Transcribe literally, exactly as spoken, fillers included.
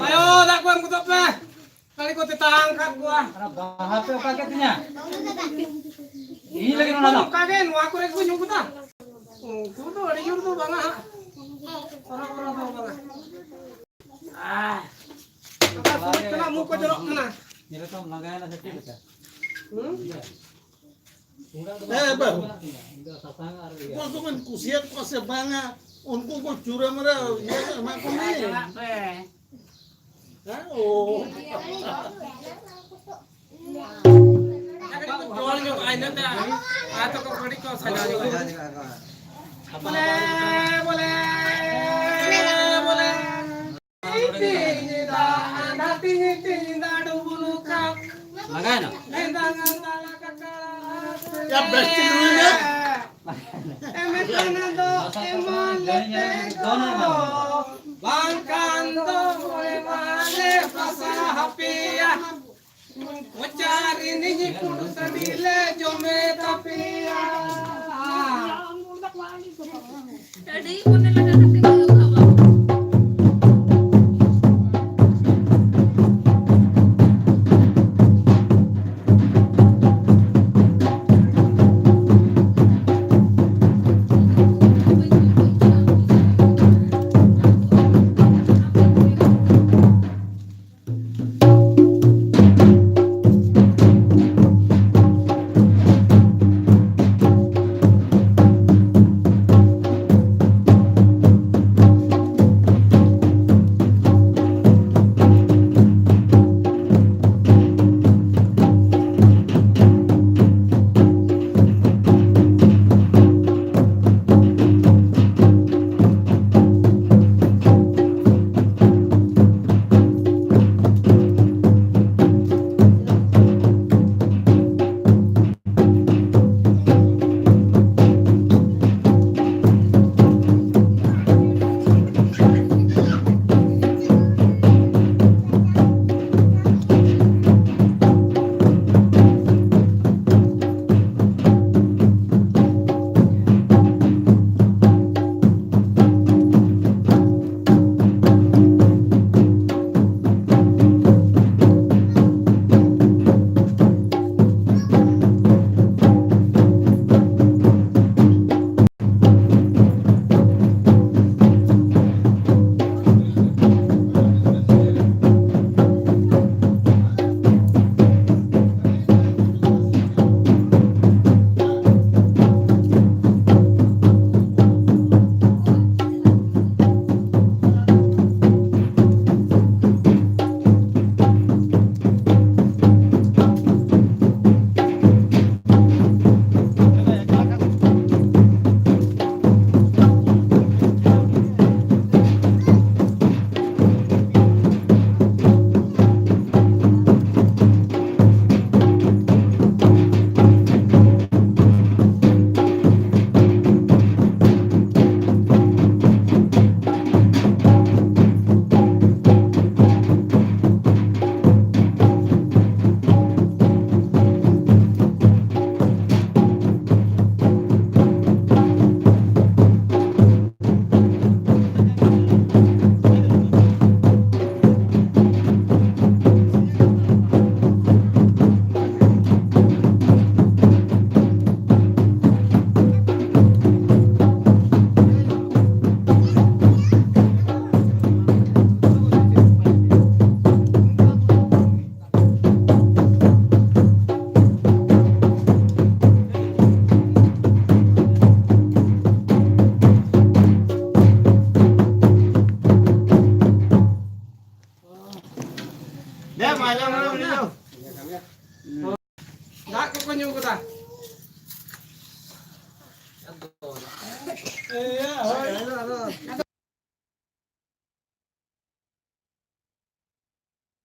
ᱟᱭᱳ, ᱫᱟᱜ ᱠᱚ ᱮᱢ ᱜᱚᱫᱚᱜ ᱯᱮ᱾ ᱠᱟᱹᱲᱤ ᱠᱚ ᱛᱮᱛᱟᱝ ᱠᱟᱜ ᱠᱚᱣᱟ᱾ ᱟᱨ ᱵᱟᱦᱟ ᱯᱮ ᱚᱠᱟ ᱠᱮᱫ ᱛᱤᱧᱟ? ᱤᱧ ᱞᱟᱹᱜᱤᱫ ᱚᱱᱟ ᱫᱚ᱾ ᱚᱱᱠᱟ ᱜᱮ, ᱱᱚᱣᱟ ᱠᱚᱨᱮ ᱜᱮᱠᱚ ᱧᱩ ᱠᱚᱫᱟ᱾ ᱩᱱᱠᱩ ᱫᱚ ᱟᱹᱰᱤ ᱡᱳᱨ ᱫᱚ ᱵᱟᱝᱟ ᱦᱟᱸᱜ᱾ ᱚᱱᱟ ᱠᱚᱨᱮ ᱫᱚ ᱵᱟᱝᱟ᱾ ᱟᱦ, ᱚᱠᱟ ᱥᱚᱢᱚᱭ ᱠᱷᱚᱱᱟᱜ ᱢᱩ ᱠᱚ ᱡᱚᱨᱚᱜ ᱠᱟᱱᱟ᱾ ᱧᱮᱞ ᱠᱚᱢ ᱞᱟᱸᱜᱟᱭᱮᱱᱟ ᱥᱮ ᱪᱮᱫ ᱞᱮᱠᱟ? ᱦᱩᱸ? ᱦᱮᱸ, ᱵᱟᱹᱵᱩ᱾ ᱚᱠᱚᱭ ᱠᱚᱵᱮᱱ ᱠᱩᱥᱤᱭᱟᱫ ᱠᱚᱣᱟ ᱥᱮ ᱵᱟᱝᱟ, ᱩᱱᱠᱩ ᱠᱚ ᱪᱩᱨᱟᱹ ᱢᱟᱨᱟ ᱤᱭᱟᱹ ᱮᱢᱟ ᱠᱚ ᱢᱮ᱾ ᱦᱮᱸ, ᱳ᱾ ᱡᱚᱦᱟᱨ ᱧᱚᱜ ᱟᱭ ᱱᱟᱛᱮ, ᱟᱨ ᱛᱚᱠᱚ ᱠᱟᱹᱴᱤᱡ ᱠᱚ ᱥᱟᱡᱟᱣ ᱧᱚᱜ ᱟᱭ᱾ ᱵᱚᱞᱮ, ᱵᱚᱞᱮ, ᱵᱚᱞᱮ᱾ ᱞᱟᱜᱟᱭᱮᱱᱟ? ᱭᱟ, ᱵᱮᱥ ᱴᱷᱤᱠ ᱦᱩᱭ ᱱᱟ᱾ ᱵᱟᱝᱠᱷᱟᱱ ᱫᱚ ᱢᱚᱬᱮ ᱢᱟᱦᱟ ᱞᱮ ᱯᱟᱥᱟ ᱦᱟᱯᱮᱭᱟ᱾ ᱢᱚᱪᱟ ᱨᱤᱱᱤᱡ ᱯᱩᱸᱰ ᱥᱟᱺᱰᱤ ᱞᱮ ᱡᱚᱢᱮ ᱛᱟᱯᱮᱭᱟ᱾ ᱟᱹᱰᱤ ᱢᱚᱱᱮ ᱞᱟᱜᱟ ᱠᱟᱛᱮ ᱠᱚ ᱮᱦᱚᱵᱟ᱾ ᱟᱸᱡᱚᱢ